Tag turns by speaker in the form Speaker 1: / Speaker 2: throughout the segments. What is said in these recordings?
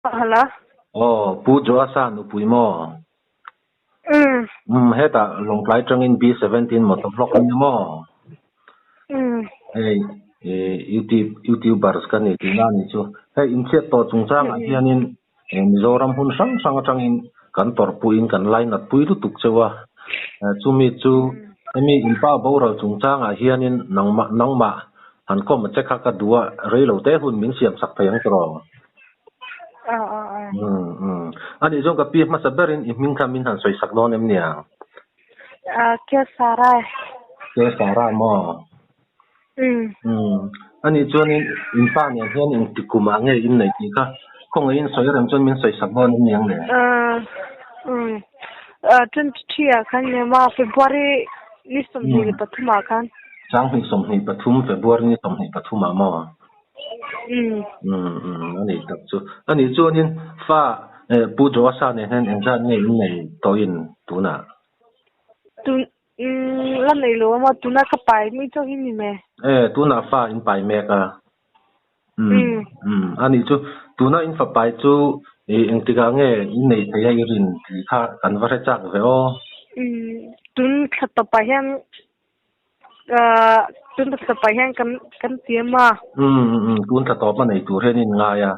Speaker 1: Hello.
Speaker 2: Aw, Pu Joasa nupui maw?
Speaker 1: Umm.
Speaker 2: Umm, hetah Lawngtlai tangin B 17 motor vlog a ni maw?
Speaker 1: Umm.
Speaker 2: Hei, YouTube, YouTubers ka ni tihna a nih chu. Hei, inchhiat tawh chungchangah hianin Mizoram hun hrang hrang atangin kan tawrhpuiin kan lainatpui lutuk cheu a. Chumi chu hemi inpa boral chungchangah hianin nangmah, nangmah han kawm a che kha ka duh a, reilote hun min siamsak thei ang tiraw? Anih chuan ka pi hmasa berin i hming kha min han sawi sak dawn em nia?
Speaker 1: Ke Sara.
Speaker 2: Ke Sara maw? Anih chuanin in pa nen hian engti kumah nge in neih tih kha khawngaihin sawi reng chuan min sawi sak dawn em niang le?
Speaker 1: 23 ah khan nge maw February ni 23 ah khan.
Speaker 2: 2023 February ni 23 ah maw?
Speaker 1: Umm.
Speaker 2: Umm a nih tak chu. A nih chuanin fa eh Pu Joasa nen hian engzat nge in nei tawhin tunah?
Speaker 1: Tun umm la nei lo a maw tuna ka pai mai chauh hi ni me.
Speaker 2: Eh tunah fa in pai mek a. Umm umm a nih chu tuna in fa pai chu ih engtikah nge in nei thei a i rin tih kha kan va hre chak ve aw.
Speaker 1: Umm tun thla tawpah hian Tun thla tawpah hian kan kan ti em a.
Speaker 2: Umm tun thla tawp a nei tur hian in ngai a.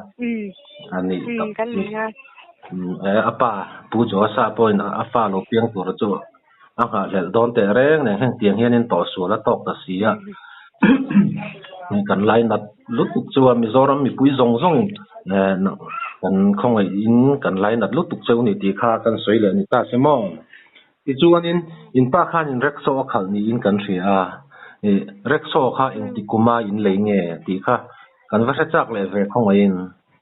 Speaker 2: A nih tak
Speaker 1: kan
Speaker 2: chu.
Speaker 1: ngai.
Speaker 2: Umm a pa Pu Joasa pawhin a fa lo piang tur chu a nghahhlelh dawn teh reng nen heng tiang hianin tawhsual a tawk ta si a. Kan lainat lutuk chu a Mizoram mipui zawng zawngin kan khawngaihin kan lainat lutuk cheu ni tih kha kan sawi leh ni ta se maw. Tichuanin, in pa khanin rickshaw a khalh niin kan hria a, ih, rickshaw kha engti kuma in lei nge tih kha kan va hre chak leh ve khawngaihin.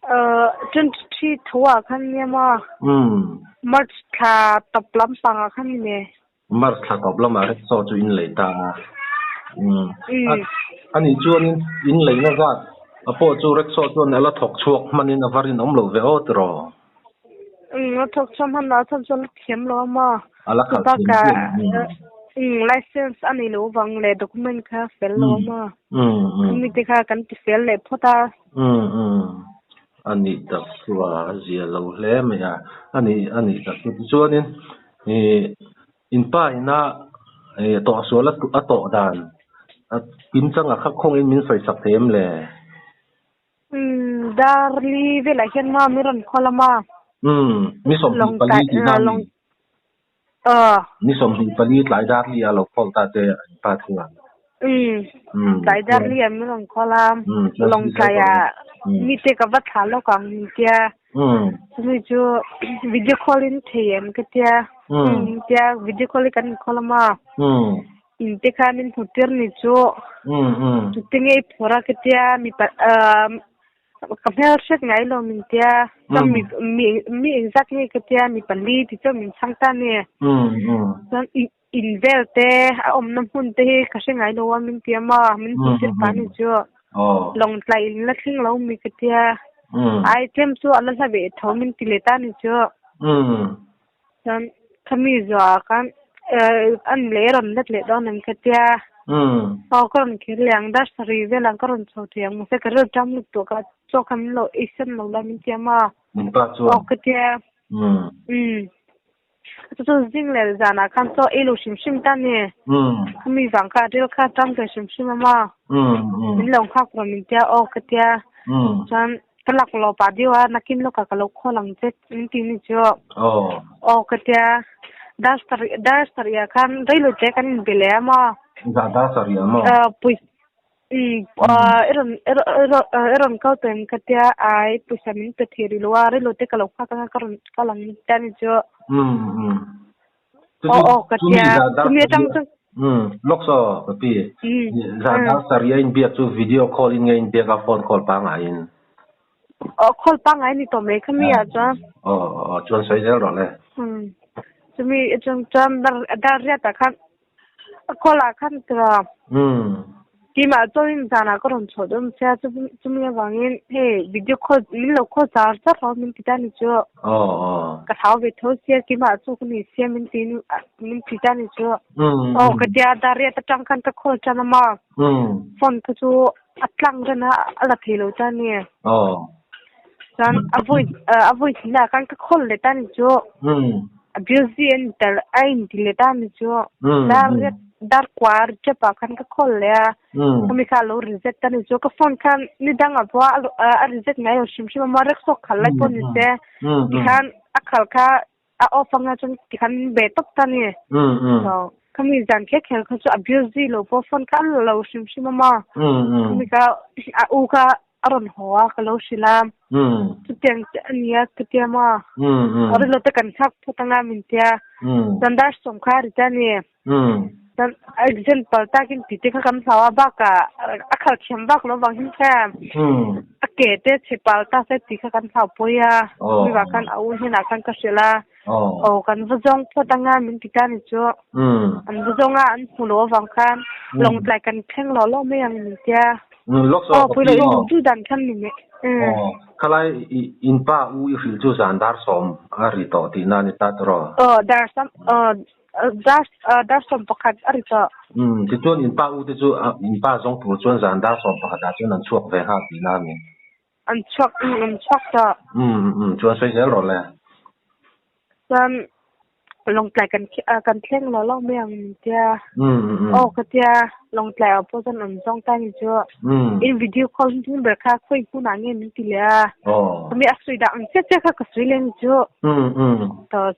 Speaker 1: Ahh, 23 tho ah khan nia maw?
Speaker 2: Umm.
Speaker 1: March thla tawp lampang ah khan ni.
Speaker 2: March thla tawp lamah rickshaw chu in lei ta a. Umm. A nih chuanin in leina zat a pawh chu rickshaw chuan a la thawk chhuak hmanin a va rinawm lo ve aw tiraw?
Speaker 1: Umm a thawk chuan hman ah chuan chuan thiam lo a maw?
Speaker 2: A la khalh thiam
Speaker 1: Chubakah umm license a nei lo vang leh document kha fel lo a maw? Khami te kha kan ti fel leh phawt a.
Speaker 2: Umm umm a nih tak chu a zia lo hle mai a, a nih a nih tak chu tichuanin ih in pa ina ih tawhsual a tawh dan a kimchanga kha khawngin min sawi sak thei em le?
Speaker 1: Umm Darli velah hian ma mi rawn khawl a ma.
Speaker 2: Umm ni 24 tih na mi.
Speaker 1: Aw.
Speaker 2: Ni 24 tlai Darli a lo khawl ta che an pa chuan.
Speaker 1: Umm tlai Darli ah mi rawn khawl a. Lawngtlai ah mi te ka va thla lawk ang min tia. Chumi chu video call in thei em ka tia. Umm tia video call hi kan inkhawl a ma. In te kha min hmu tir ni chu tute nge i phur a ka tia mipa ka hmel hriat ngai lo min tia chuan mi mi mi engzat nge ka tia mi pali ti chuan min chhang ta a ni chuan in vel te a awmna hmun te hi ka hre ngai lo a min tia maw min hmu tir pah ni chu lawngtlai in la thleng lo mi ka tia ai tlem chu a la hla ve tho min ti leh ta ni chu. Chuan khami zuah khan an lei a rawn let leh dawn em ka tia. Aw ka rawn kher leh ang dar sarih velah ka rawn chho thei ang mahse ka ril tam lutuk a chaw kha min lo ei sen lo la min ti a.
Speaker 2: Min pa chuan.
Speaker 1: Aw ka tia. Umm. Chu chu zing leh zanah khan chaw ei lo hrim hrim ta ni. Khami vang kha ril kha tam ve hrim hrim a maw. Min lo nghak rawh min tia aw ka tia. Chuan Ka lak lo pah deuh a, nakin lawkah ka lo khawl ang che min ti ni chu. Aw ka tia, dar sarih dar sarih ah khan rei lo che kan inbe leh a maw?
Speaker 2: Zah dar sarih ah maw?
Speaker 1: Pawisa umm i rawn i rawn kal tawh em ka tia, ai pawisa min pe thei rih lo a, rei lo te ka lo nghak anga ka rawn kal ang tia ni chu.
Speaker 2: Umm.
Speaker 1: Aw aw ka tia, chumi atang chuan.
Speaker 2: Umm lawk saw ka pi. Zan dar sarih a inbiak chu video call in nge inbiak a phone call pangngai in?
Speaker 1: Aw call pangngai ni tawh mai kha mi ah chuan.
Speaker 2: Aw aw chuan sawi zel rawh le.
Speaker 1: Umm chumi atang chuan dar dar riat ah khan a call ah khan tura.
Speaker 2: Umm.
Speaker 1: Keimah chuanin zanah ka rawn chhuah dawn sia chumi avangin hei video call min lo call char char lo min ti ta ni chu.
Speaker 2: Aw aw.
Speaker 1: Ka hlau ve tho sia keimah chu ka ni sia min ti min ti ta ni chu. Aw ka tia dar riat atang khan ka call tan a maw. Phone kha chu a tlang ren a a la thei lo ta ni.
Speaker 2: Aw.
Speaker 1: Chuan a vawi a vawi hnih ah khan ka call leh ta ni chu. A busy a ni tel a inti leh ta ni chu. Dar riat dar kua ri tep ah khan ka call leh a. Khami kha a lo reject ta ni chu. Ka phone khan ni dang ah pawh a reject ngai lo hrim hrim a maw rickshaw khal lai pawh ni se. Tikhan a khal kha a off anga chuan tikhan min be tawp ta ni. So khami zan kher kher kha chu a busy lo pawh phone kha a la lo hrim hrim a maw. Khami kha a u kha a rawn haw a ka lo hrilh a. Chutiang chiah a nia ka tia maw. Rilru te kan thlak phawt anga min tia. Chuan dar sawm kha a ri ta ni. Chuan example takin tih te kha kan hlau a bakah a khal thiam vak lo vang hin kha a ke te chhe pal ta se tih kha kan hlau pawi a. Mi vah khan a u hnenah khan ka hrilh a. Aw kan va zawng phawt anga min ti ta ni chu. An va zawng a an hmu lo avang khan lawngtlai kan thleng lo lo mai ang min tia. Aw pui lo in duh duh dan khan ni mai.
Speaker 2: Khalai in pa u i hrilh chu zan dar sawm a ri tawh tihna a ni ta tawh.
Speaker 1: Aw dar sam aw Dar dar 11 a ri tawh.
Speaker 2: Umm tichuan in pa u te chu in pa zawng tur chuan zan dar 11 ah chuan an chhuak ve nghal tihna a ni.
Speaker 1: An chhuak umm an chhuak tawh.
Speaker 2: Umm umm chuan sawi zel rawh le.
Speaker 1: Chuan lawngtlai kan kan thleng lo lo mai ang min tia. Umm aw ka tia lawngtlai ah pawh chuan an zawng ta ni chu.
Speaker 2: Umm
Speaker 1: in video call hnu ber kha khawi hmunah nge min ti leh a.
Speaker 2: Aw.
Speaker 1: Khami a sawi dah ang chiah chiah kha ka sawi leh ni chu.
Speaker 2: Umm umm.
Speaker 1: Tawh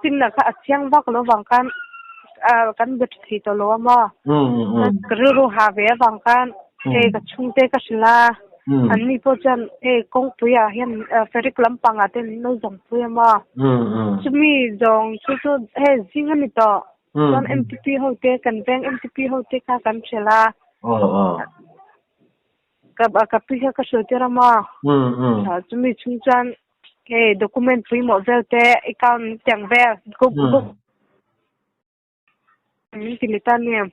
Speaker 1: Signal kha a chiang vak lo vang khan kan be tha thei tawh lo a maw? Ka rilru ha ve avang khan hei ka chhungte ka hrilh a, anni pawh chuan hei kawngpui ah hian ferric lampang ah te min lo zawng pui a maw? Chumi zawng chu chu hei zing a ni tawh. Chuan MTP ho te kan veng MTP ho te kha kan hrilh a. Ka pi kha ka hrilh tir a maw? Chumi chhung chuan Hei document pawimawh vel te account tiang vel book min ti leh ta nia.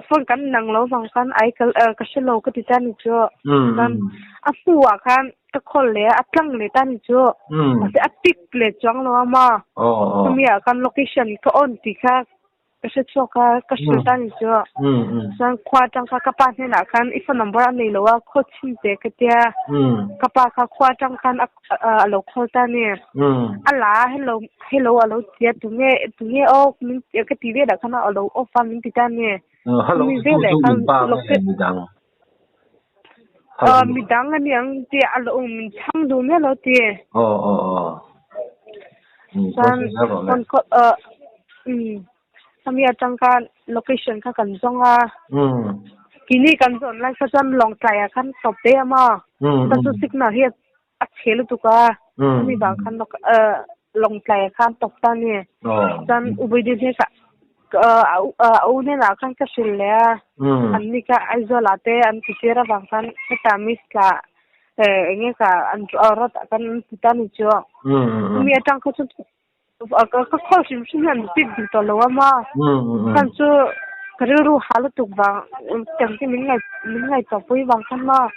Speaker 1: Phone kan nang lo vang khan ai ka ka hre lo ka ti ta ni chu. Chuan a hnuah khan ka call leh a tlang leh ta ni chu. Mahse a pick leh chuang lo a maw. Chumi ah khan location ka on tih kha Ka hre chhuak a, ka hrilh ta ni chu. Chuan khua atang kha ka pa hnenah khan i phone number a nei lo a, khaw chhin teh ka tia. Ka pa kha khua atang khan a lo call ta ni. A la a, hello hello a lo ti a, tunge tunge aw min ka ti velah khan a lo off a min ti ta ni.
Speaker 2: Hello
Speaker 1: Mi
Speaker 2: tu
Speaker 1: veleh
Speaker 2: chu
Speaker 1: khan
Speaker 2: in pa nge midang?
Speaker 1: Midang a ni ang ti a lo min chhang duh miah lo ti.
Speaker 2: Aw aw aw.
Speaker 1: Chuan phone call khami atang khan location kha kan zawng a. Kini kan zawn lai kha chuan Lawngtlai ah khan tawp daih a maw. Chuan chu signal hi a chhe lutuk a. Khami vang khan Lawngtlai ah khan tawp ta a ni. Chuan Ubaidin hi ka a u hnenah khan ka hrilh leh a. Anni kha Aizawl ah te an ti tir avang khan heta miss tla eng nge ka an rawt ah khan an ti ta ni chu. Chumi atang kha chu ka call hrim hrim hian an pick duh tawh lo a maw. Chuan chu ka rilru ha lutuk vang tiang te min ngaih min ngaihtuah pui vang khan maw.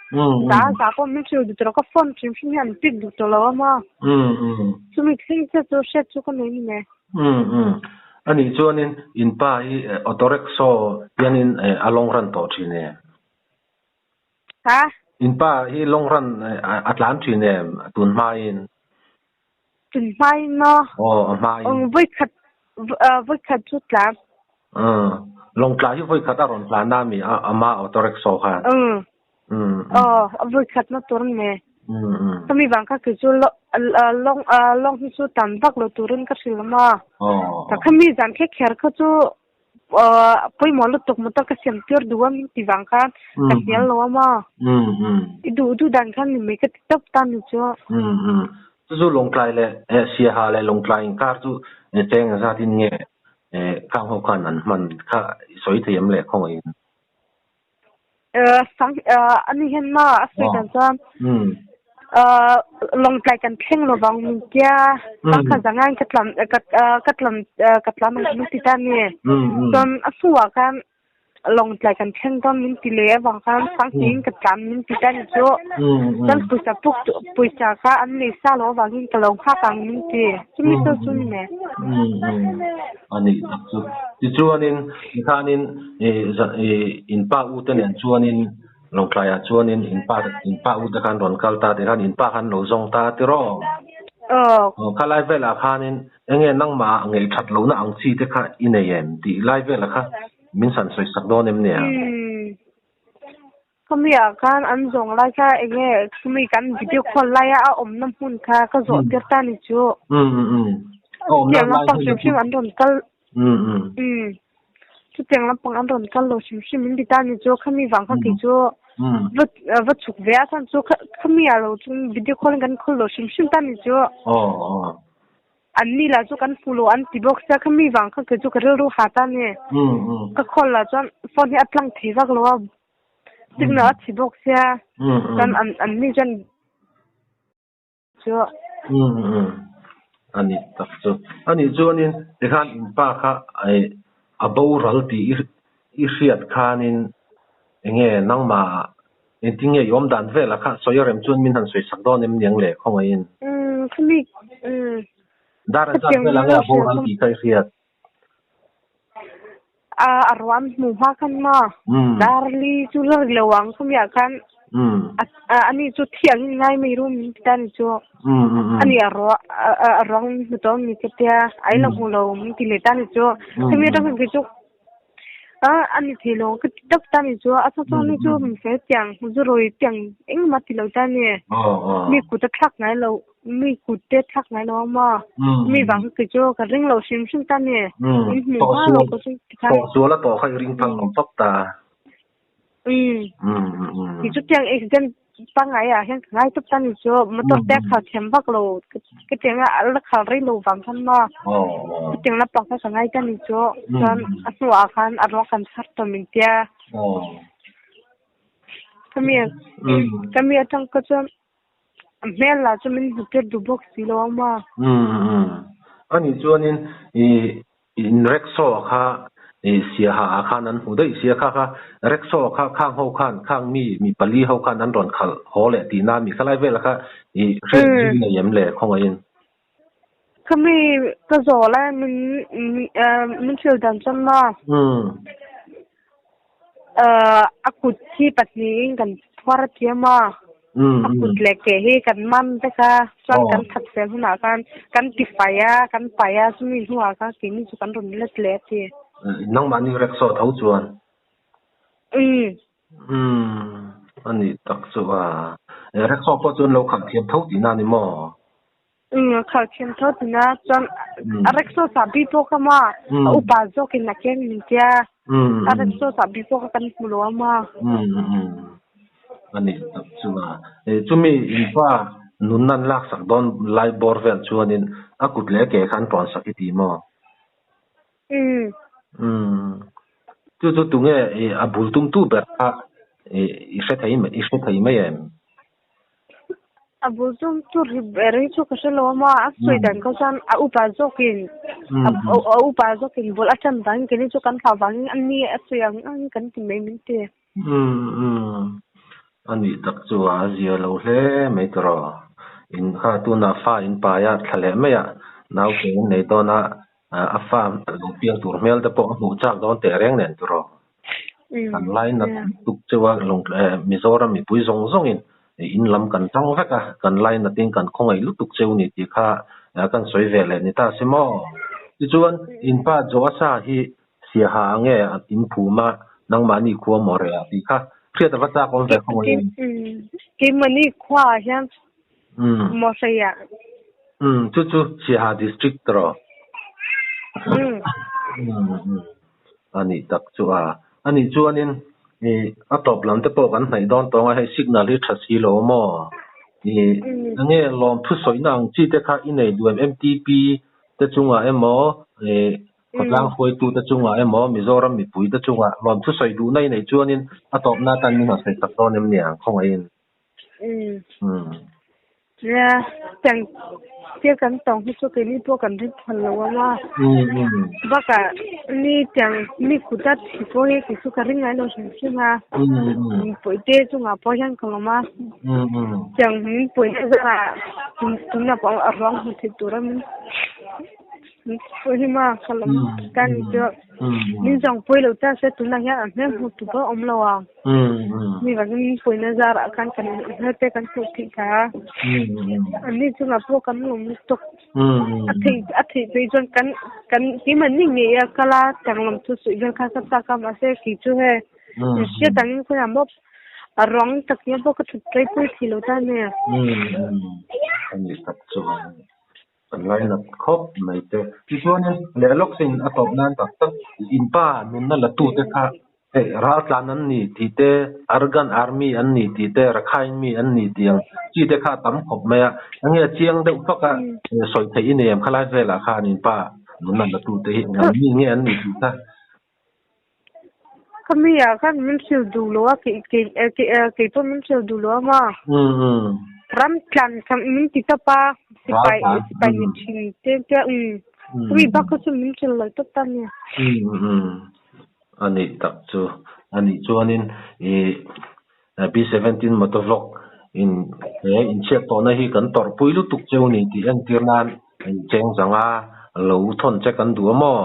Speaker 1: Za za pawh min hrilh duh tawh lo ka phone hrim hrim hian an pick duh tawh lo a maw. Chumi thleng chiah chu hriat chu ka nei ni mai.
Speaker 2: Anih chuanin in pa hi auto rickshaw hianin a long run tawh thin em?
Speaker 1: Ha?
Speaker 2: In pa hi long run a tlan thin em tun hmain?
Speaker 1: Tun hmain maw?
Speaker 2: Aw, a hmain.
Speaker 1: Vawikhat vawikhat chu tlan.
Speaker 2: Lawngtlai hi vawikhat a rawn tlan a mi ama auto rickshaw khan?
Speaker 1: Aw, a vawikhat na tur a ni. Chumi vang kha kei chu lawng lawng hi chu tam vak lo turin ka hrilh a maw. Ta khami zan kher kher kha chu pawimawh lutuk motor ka siam tir duh a min ti vang khan ka hnial lo a maw. I duh duh dan khan ni mai ka ti tawp ta ni chu.
Speaker 2: Chu chu Lawngtlai leh Siaha leh Lawngtlai inkar chu cheng zatin nge khang ho khan an hman kha i sawi thei em le khawngaih in?
Speaker 1: Sang a ni hian maw a sawi dan chuan Lawngtlai kan thleng lo vang min tia bangkha zangain ka tlam ka tlam ka tlam ang min ti ta ni. Chuan a hnuah khan Lawngtlai kan thleng dawn min ti leh avang khan Sangtiin ka tlam min ti ta ni chu. Chuan pawisa puk pawisa kha an nei sa lo avangin ka lo nghak ang min ti. Chumi chu chu ni mai.
Speaker 2: A nih tak chu. Tichuanin tikhanin in pa u te nen chuanin. Lawngtlai ah chuanin in pa in pa u te khan rawn kal ta ti khan in pa khan lo zawng ta tiraw?
Speaker 1: Aw.
Speaker 2: Aw khalai velah khanin enge nangmah ngei that lohna ang chi te kha i nei em tih lai velah kha min san sawi sak dawn em nia?
Speaker 1: Umm. Khami ah khan an zawng lai kha enge khami kan video call laia a awmna hmun kha ka zawh tir ta ni chu.
Speaker 2: Umm umm umm. A awmna
Speaker 1: Chutiang
Speaker 2: lai
Speaker 1: lampang
Speaker 2: hmun
Speaker 1: hrim
Speaker 2: chu.
Speaker 1: hrim an rawn kal.
Speaker 2: Umm umm.
Speaker 1: Umm. Chutiang lampang an rawn kal lo hrim hrim in ti ta ni chu khami vang kha kei chu va va chhuk ve a chuan chu khami ah lo chuan video call in kan call lo hrim hrim ta ni chu.
Speaker 2: Aw aw.
Speaker 1: An ni lah chu kan hmu lo an ti bawk sia khami vang kha kei chu ka rilru ha ta ni. Ka call lah chuan phone hi a tlang thei vak lo a signal a chhi bawk sia chuan an an ni chuan chu.
Speaker 2: Umm ani tak chu. Ani chuanin tikhan in pa kha a boral tih i hriat khanin enge nangmah engtin nge i awm dan velah kha sawi a rem chuan min han sawi sak dawn em niang le khawngaihin.
Speaker 1: Umm khami umm.
Speaker 2: Dar a zat velah nge a boral tih kha i hriat.
Speaker 1: A a ruam hmu hma khan maw? Dar li chu la ri lo ang khami ah khan ani chu thiang in ngai mai ru min ti ta ni chu. Ani a ruah a ruang min hmu tawh mi ka tia ai la hmu lo min ti leh ta ni chu. Khami atang khan kei chu a ani thei lo ka ti tak ta ni chu. A chang chang ni chu min fel tiang zu rawi tiang engmah ti lo ta ni. Mi kut a thlak ngai lo. Mi kut te thlak ngai lo a maw? Mi vang hi kei chu ka ring lo hrim hrim ta ni. In hmu hma lo ka chu tikhan.
Speaker 2: Tawh sual a tawh kha i ring phal lo tawp ta.
Speaker 1: Kei chu tiang accident pangngai ah hian ka ngai tawp ta ni chu. Motor te a khal thiam vak lo ka tiang a la khal rei lo vang khan maw? Chutiang lampang kha ka ngai ta ni chu. Chuan a hnuah khan a ruang kan chhar tawh min tia. Kami kami atang ka chuan A hmel lah chu min hmu tir duh bawk si lo a maw?
Speaker 2: Umm ani chuanin i in rickshaw kha i siaha ah khan an hmu daih sia kha kha rickshaw kha khang ho khan khang mi mi pali ho khan an rawn khalh haw leh tihna mi khalai velah kha i hriat zui nei em le khawngaihin?
Speaker 1: Khami ka zawh lai min min hrilh dan chuan maw? A kut hi pahnihin kan phuar a thiam a, a kut leh ke hi kan man vek a, chuan kan that fel hunah khan kan ti fai a, kan pai a, chumi hnuah khan keini chu kan rawn let leh a ti.
Speaker 2: Nangmahni rickshaw tho chuan?
Speaker 1: Umm.
Speaker 2: Umm, a nih tak chu a. Rickshaw pawh chuan lo khalh thiam tho tihna a ni maw?
Speaker 1: Umm, a khalh thiam tho tina chuan a rickshaw chahbi pawh kha maw a upa zawkin a keng min tia a rickshaw chahbi pawh kha kan hmu lo a maw.
Speaker 2: Umm, a nih tak chu a. Chumi inpa nunna an laksak dawn lai bawr vel chuanin a kut leh a ke kha an tawnsak i ti maw?
Speaker 1: Umm.
Speaker 2: Umm, chu chu tunge a bul tumtu ber kha i hre thei i hre thei mai em?
Speaker 1: A bul tum tur hi ber hi chu ka hre lo a maw a sawi dan kha chuan a upa zawkin a upa zawkin bul a tan vangin keini chu kan hlau vangin a ni a sawi ang ang kan ti mai min ti.
Speaker 2: Umm a nih tak chu a zia lo hle mai tawh in kha tunah fa in pai a thla leh mai a naute in nei dawn a a fa lo piang tur hmel te pawh a hmuh chak dawn teh reng nen tawh. Kan lainat tuk cheu a, Mizoram mipui zawng zawngin in lam kan tang vek a, kan lainatin kan khawngaih lutuk cheu ni tih kha kan sawi ve leh ni ta si maw? Tichuan, in pa Joasa hi siaha ang nge in phum a, nangmahni khua maw reh ah tih kha hriat a va chak awm ve khawngaihin.
Speaker 1: Keimahni khuaah hian maw hreiah.
Speaker 2: Chu chu Siaha district rawh. A nih tak chu a. A nih chuanin i a tawp lam te pawh kan hnaih dawn tawng a, hei signal hi tha si lo maw? I enge lawm thusawihna ang chi te kha i nei duh em? MTP te chungah emaw i khawtlang hruaitu te chungah emaw Mizoram mipui te chungah lawm thusawi duhna i neih chuanin a tawpna atan min han sawi tak dawn em niang khawngaihin?
Speaker 1: Nia, tiang tia kan tawng hi chu keini pawh kan ring phal lo ang a. Bakah ni tiang mi kut a thi pawh hi kei chu ka ring ngai lo hrim hrim a. Pawihte chungah pawh hian ka lawm a. Tiang min pawihna zarah tunah pawh a ruang hmu thei tura min. Pawihima ka lawm ta ni chu min zawng pawi lo ta se tunah hian a hmel hmuh tur pawh a awm lo ang. Mi vangin min pawina zarah khan kan hmel te kan hmuh theih kha a. Anni chungah pawh kan lawm lutuk. A theih a theih phei chuan kan kan keimahni ngei a kal a tiang lawm chu suih vel kha ka chak a mahse kei chu hei hriat angin khawiah maw a ruang tak hian pawh ka thut tlai pui thei lo ta nia.
Speaker 2: Ani tak chuan Kan lainat khawp mai te. Tichuanin leh lawk sin a tawp nan tak tak in pa nunna la tu te kha hei raltlan an ni tih te, Argan Army an ni tih te, Rakhine mi an ni tih ang chi te kha a tam khawp mai a. Enge chiang deuh fak a sawi theih i nei em khalai velah khan in pa nunna la tu te hi eng ang mi nge an ni tih kha.
Speaker 1: Ka mi ah khan min hrilh duh lo a, kei kei kei pawh min hrilh duh lo a ma. Ram tlan kha min ti tawp a, sipai sipai ni thin te te um ka mi bak kha chu min hrilh lo tawp ta nia.
Speaker 2: A nih tak chu a nih chuanin i B17 motovlog in he inchhiat tawhna hi kan tawrhpui lutuk cheu ni tih entir nan cheng zanga lo thawn che kan duh a maw?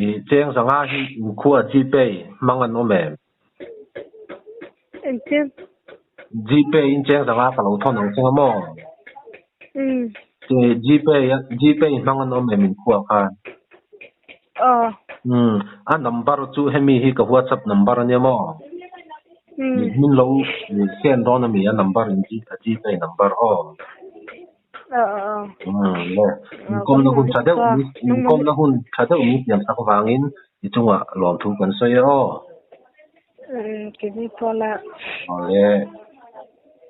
Speaker 2: I cheng zanga hi inkhua Gpay hmang an awm em?
Speaker 1: Engtin?
Speaker 2: Gpay in cheng zanga ka lo thawn ang cheng a maw?
Speaker 1: Umm.
Speaker 2: Gpay Gpay hmang an awm em inkhua khan?
Speaker 1: Aw.
Speaker 2: Umm. A number chu hemi hi ka WhatsApp number ania maw?
Speaker 1: Umm.
Speaker 2: Min lo send dawn ami a number in Gpay number aw. Inkawmna hun tha deuh inkawmna hun tha deuh min siam sak avangin i chungah lawmthu kan sawi e aw.
Speaker 1: Keini pawh la.
Speaker 2: Awle.